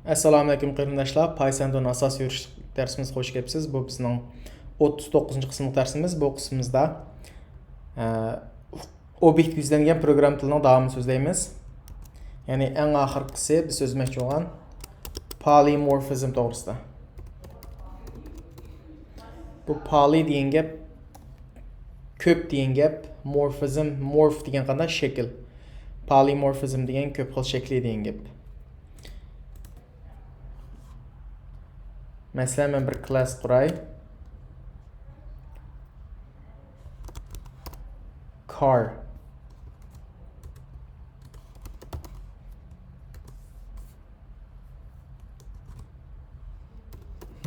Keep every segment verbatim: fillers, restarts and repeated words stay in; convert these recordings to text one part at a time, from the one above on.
ئەسسالامۇئەلەيكۇم قېرىنداشلار، پايساندىن ئاساسىي يۈرۈش دەرسىمىزگە خوش كەپسىز. بۇ بىزنىڭ ئوتتۇز توققۇزىنچى قىسىملىق دەرسىمىز. بۇ قىسمىمىزدا، ئە، ئوبيېكت يۈزلەنگەن پروگرامما تىلىنىڭ داۋامىنى سۆزلەيمىز. يەنى ئەڭ ئاخىرقىسى بىز سۆزلىمەكچى بولغان پولىمورفىزم توغرىسىدا. بۇ پولى دېگەن گەپ كۆپ دېگەن گەپ، مورفىزم، مورف دېگەن قانداق شەكىل؟ پولىمورفىزم دېگەن كۆپ خىل شەكلى دېگەن گەپ. مەسىلەن، مەن بىر كلاس قۇراي. كار.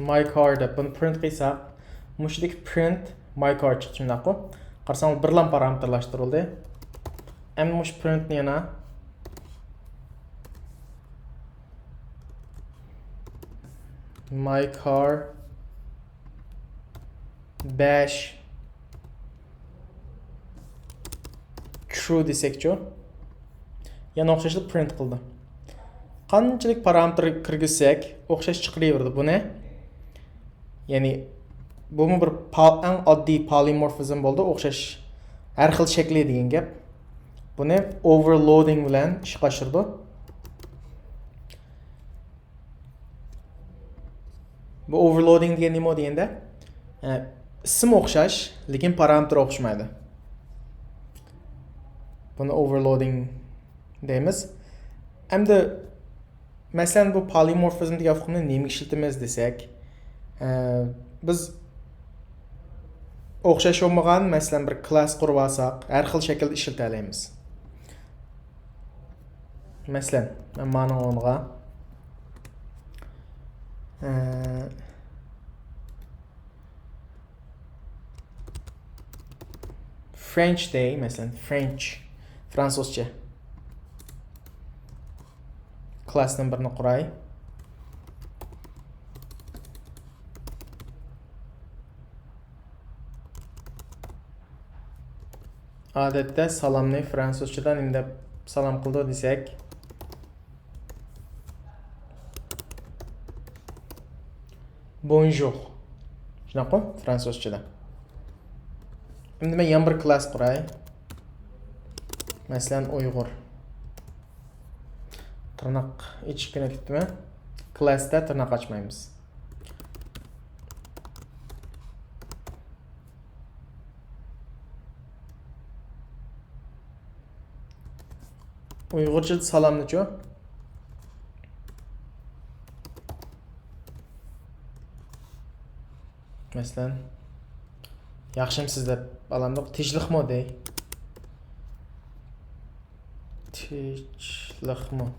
ماي كار دەپ بۇنى پرىنت قىلساق، مۇشۇدىكى پرىنت ماي كار چىقتى، شۇنداققۇ؟ قارىساڭلار بىرلا پارامېتىرلاشتۇرۇلدى. ئەمدى مۇشۇ پرىنتنى يەنە ماي كار بەش ترۇ دېسەكچۇ؟ يەنە ئوخشاشلا پرىنت قىلدى. قانچىلىك پارامېتىر كىرگۈزسەك، ئوخشاش چىقىرىۋېرىدۇ بۇنى. يەنى، بۇمۇ بىر پا-، ئەڭ ئاددىي پولىمورفىزم بولدى، ئوخشاش ھەر خىل شەكلى دېگەن گەپ. بۇنى ئوۋېرلودىڭ بىلەن ئىشقا ئاشۇرىدۇ. بۇ ئوۋېرلودىڭ دېگەن نېمە دېگەندە، ئە، ئىسىم ئوخشاش، لېكىن پارامېتىر ئوخشىمايدۇ. بۇنى ئوۋېرلودىڭ دەيمىز. ئەمدى، مەسىلەن، بۇ پولىمورفىزم دېگەن ئۇقۇمنى نېمىگە ئىشلىتىمىز دېسەك، ئە، بىز ئوخشاش بولمىغان، مەسىلەن، بىر كلاس قۇرۇۋالساق، ھەر خىل شەكىلدە ئىشلىتەلەيمىز. مەسىلەن، مەن مانىڭ ئورنىغا، ئە، فرېنچ دەي، مەسىلەن، فرېنچ، فرانسۇزچە. كلاستىن بىرنى قۇراي. ئادەتتە سالامنى فرانسۇزچىدا نېمە دەپ سالام قىلىدۇ دېسەك، بونژور. شۇنداققۇ؟ فرانسۇزچىدا. ئەمدى مەن يەنە بىر كلاس قۇراي. مەسىلەن، ئۇيغۇر. تىرناق ئېچىپ كېتىپتىمەن. كلاستا تىرناق ئاچمايمىز. ئۇيغۇرچە سالامنىچۇ؟ مەسىلەن، ياخشىمسىز دەپ ئالامدۇق، تىنچلىقمۇ دەي. تىنچلىقمۇ؟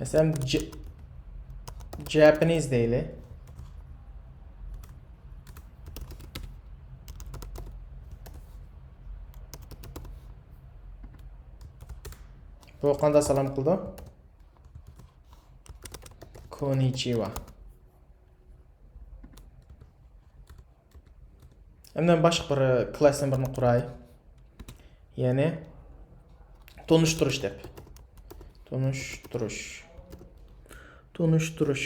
مەسىلەن، ج-، جاپانىز دەيلى. بۇ قانداق سالام قىلىدۇ؟ كوننىچىۋا. ئەمدى باشقا بىر كلاستىن بىرنى قۇراي. يەنى تونۇشتۇرۇش دەپ. تونۇشتۇرۇش. تونۇشتۇرۇش.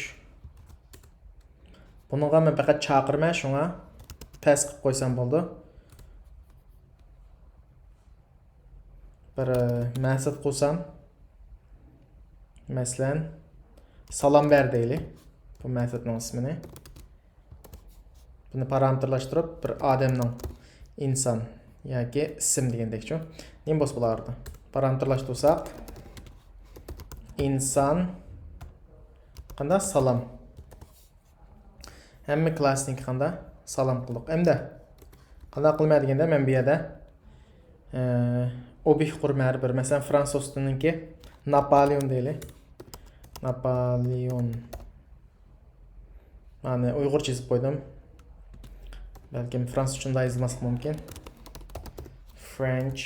بۇنىڭغا مەن پەقەت چاقىرىمەن، شۇڭا پەس قىلىپ قويسام بولىدۇ. بىر، ئە، مەسىلەن قۇرسام، مەسىلەن، سالام بەر دەيلى. بۇ مەسىلەننىڭ ئىسمىنى. بۇنى پارامېتىرلاشتۇرۇپ، بىر ئادەمنىڭ، ئىنسان ياكى ئىسىم دېگەندەكچۇ. نېمە بولسا بولارىدى. پارامېتىرلاشتۇرساق، ئىنسان قانداق؟ سالام. ھەممە كلاسنىڭكى قانداق؟ سالام قىلدۇق. ئەمدى قانداق قىلىمەن دېگەندە، مەن بۇ يەردە، ئە، ئوبيېكت قۇرىمەن ھەر بىر. مەسىلەن، فرانسۇز تىلىنىڭكى ناپالېئون دەيلى. ناپالېئون. مانا ئۇيغۇرچە يېزىپ قويدۇم. بەلكىم فرانسۇزچە شۇنداق يېزىلماسلىقى مۇمكىن. فرېنچ.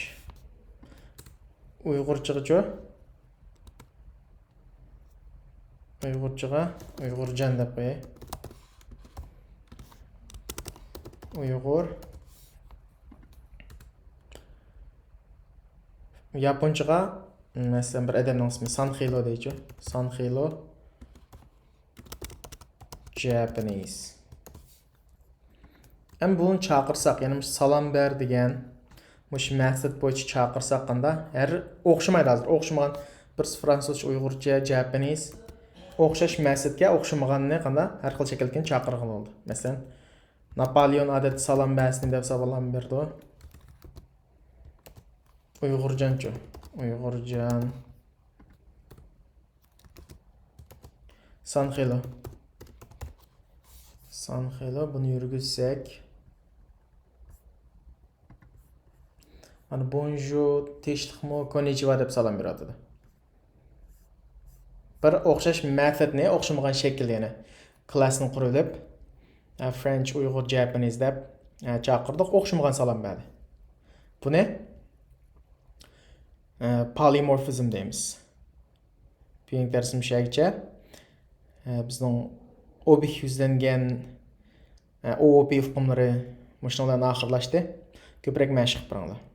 ئۇيغۇرچىغىچۇ؟ ئۇيغۇرچىغا ئۇيغۇرجان دەپ قوياي. ئۇيغۇر. ياپونچىغا، مەسىلەن، بىر ئادەمنىڭ ئىسمى سانخىلو دەيچۇ. سانخىلو جاپانىز. ئەمما بۇنى چاقىرساق، يەنى مۇشۇ سالام بەر دېگەن مۇشۇ مەسسېج بويىچە چاقىرساق قاندا؟ ھەر ئوخشىمايدۇ ھازىر. ئوخشىمىغان بىرسى فرانسۇزچە، ئۇيغۇرچە، جاپانىز. ئوخشاش مەسسېجگە ئوخشىمىغاننى قاندا؟ ھەر خىل شەكىلدىكىنى چاقىرغىلى بولىدۇ. مەسىلەن، ناپالېئون ئادەتتە سالام بەرسىن دەپ سالام بېرىدۇ. ئۇيغۇرجانچۇ؟ ئۇيغۇرجان. سانخېلو. سانخېلو، بۇنى يۈرگۈزسەك. مانا بونژۇ، تىنچلىقمۇ، كوننىچىۋا دەپ سالام بېرىۋاتىدۇ. بىر ئوخشاش مەسسېجنى ئوخشىمىغان شەكىل، يەنى كلاسنى قۇرۇۋېلىپ، ئە، فرېنچ، ئۇيغۇر، جاپانىز دەپ، ئە، چاقىردۇق، ئوخشىمىغان سالام بەردى. بۇنى، ئە، پولىمورفىزم دەيمىز. بۈگۈنكى دەرسىمىز شۇ يەرگىچە. ئە، بىزنىڭ ئوبيېكت يۈزلەنگەن، ئە، ئو ئو پى ئۇقۇملىرى مۇشۇنىڭ بىلەن ئاخىرلاشتى. كۆپرەك مەشىق قىلىپ بېرىڭلار.